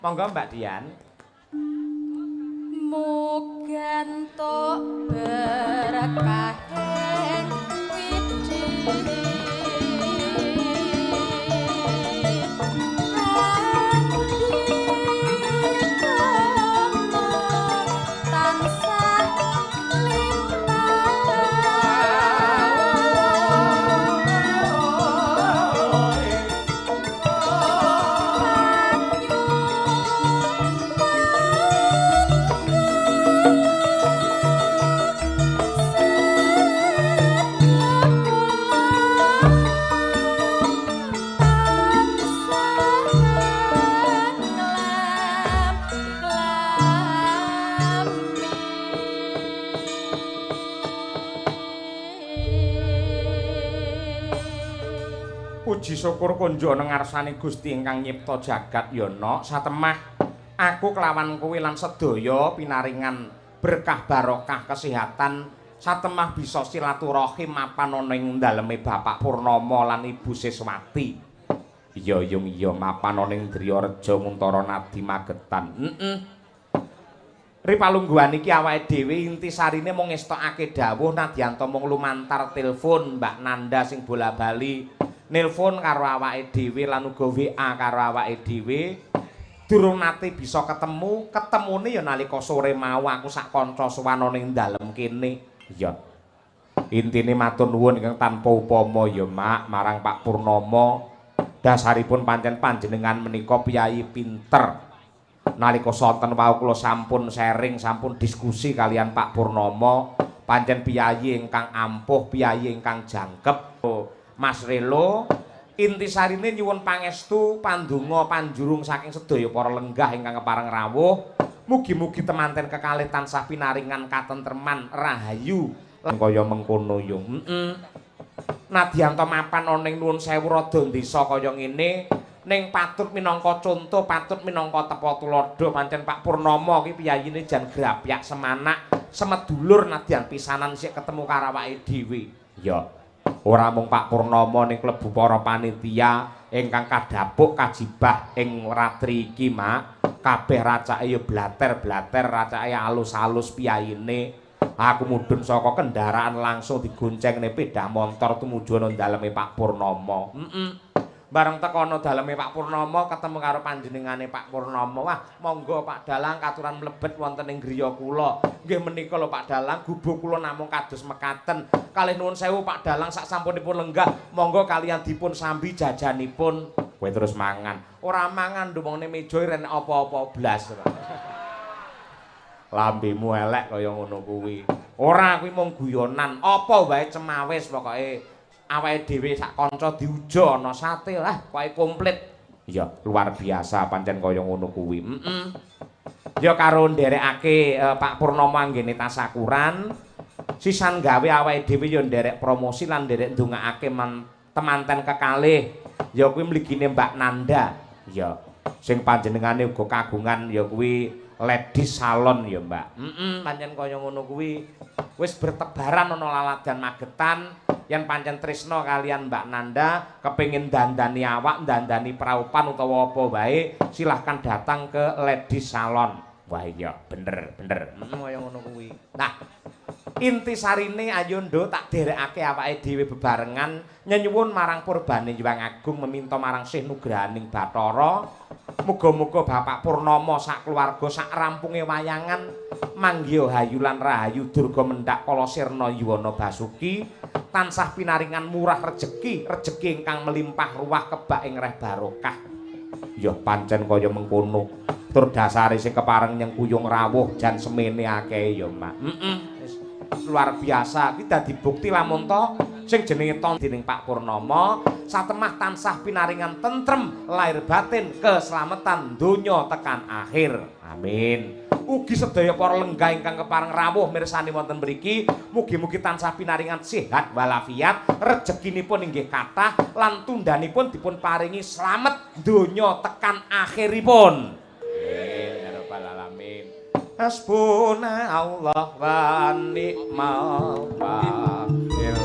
Monggo Mbak Dian. Muga entuk berkahing widhi. Puji syukur kunjuk ana ngarsane Gusti ingkang nyipta jagat ya nok satemah aku kelawan kowe lan sedaya pinaringan berkah barokah kesehatan satemah bisa silaturahim mapan ana ing daleme Bapak Purnomo lan Ibu Siswati. Iya yung iya mapan ana ing Driyareja Nguntara Nadi Magetan. Heeh. Ripalungguhan iki awake dhewe intisarine mung ngestokake dawuh nadyan mung lumantar telepon Mbak Nanda sing bola-bali nelpon karo awake dhewe lan uga WA karo awake dhewe. Durung nate bisa ketemu, ketemune ya nalika sore mau aku sak kanca sowan ning dalem kene. Iya. Intine matur nuwun ingkang tanpa upama ya Mak marang Pak Purnomo. Dasaripun pancen panjenengan menika piyayi pinter. Nalika sonten wau kula sampun sharing, sampun diskusi kalian Pak Purnomo, pancen piyayi ingkang ampuh, piyayi ingkang jangkep. Mas Relo, intisarine nyuwun pangestu pandonga panjurung saking sedaya para lenggah ingkang kepareng rawuh. Mugi-mugi temanten kekalih tansah pinaringan katentreman rahayu lan kaya mengkono yo. Heeh. Nadyan to mapan ana ning nuwun sewu rada desa kaya ngene, ning patut minangka conto, patut minangka tepa tuladha pancen Pak Purnomo ki piyayine jan grapyak semanak, semedulur nadyan pisanan sik ketemu karo awake dhewe. Ya. Ora mung Pak Purnomo ning klebu para panitia ingkang kadhapuk kajibah ing ratri iki, Mak. Kabeh racake ya blater-blater, racake alus-alus piyayine. Aku mudhun saka kendaraan langsung digoncengne sepeda montor tumuju ana daleme Pak Purnomo. Heeh. Bareng teko ana daleme Pak Purnomo ketemu karo panjenengane Pak Purnomo. Wah, monggo Pak Dalang katuran mlebet wonten ing griya kula. Nggih menika lho Pak Dalang, gubuk kula namung kados mekaten. Kalih nuwun sewu Pak Dalang sak sampunipun lenggah, monggo kalian dipun sambi jajanipun. Kowe terus mangan. Ora mangan ndumone meja ren apa-apa blas. Lambemu elek kaya ngono kuwi. Ora kuwi mung guyonan, apa wae cemawis pokoke. Awake dhewe sak kanca diujo ana sate lah, pokoke komplit. Iya, luar biasa pancen kaya ngono kuwi. Heeh. Ya karo nderekake Pak Purnomo anggene tasakuran, sisan gawe awake dhewe ya nderek promosi lan nderek ndongakake temanten kekalih. Ya kuwi mligine Mbak Nanda. Ya, sing panjenengane uga kagungan ya kuwi Ladies Salon ya, Mbak. Heeh, pancen kaya ngono kuwi. Wis bertebaran ana laladan Magetan. Yen pancen tresna kalian Mbak Nanda, kepengin dandani awak, dandani praupan utawa apa wae, silahkan datang ke Ladies Salon. Wah iya, bener, bener. Kaya ngono kuwi. Nah, intisarine ayo nduk tak derekake awake dhewe bebarengan nyenyuwun marang purbane Hyang Agung meminta marang Sih Nugrahaning Bathara. Muga-muga Bapak Purnomo sak keluarga sak rampunge wayangan manggiha hayu lan rahayu durga mendhak kala sirna yuwana basuki tansah pinaringan murah rejeki, rejeki ingkang melimpah ruah kebak ing reh barokah. Ya pancen kaya mengkono. Tur dasare sing kepareng nyengkuyung rawuh jan semene akeh ya, Mak. Heeh. Luar biasa iki dadi bukti lamun to sing jenenge ton dening Pak Purnomo satemah tansah pinaringan tentrem lahir batin keselamatan donya tekan akhir. Amin. Ugi sedaya para lenggah ingkang kepareng rawuh mirsani wonten mriki mugi-mugi tansah pinaringan sehat walafiat, rejekinipun inggih kathah lan tundhanipun dipun paringi slamet donya tekan akhiripun. Amin ya rabbal alamin. Hasbuna Allah wa ni'mal wakil.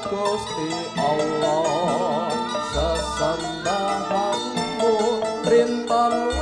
Gusti Allah sesembahanmu rinten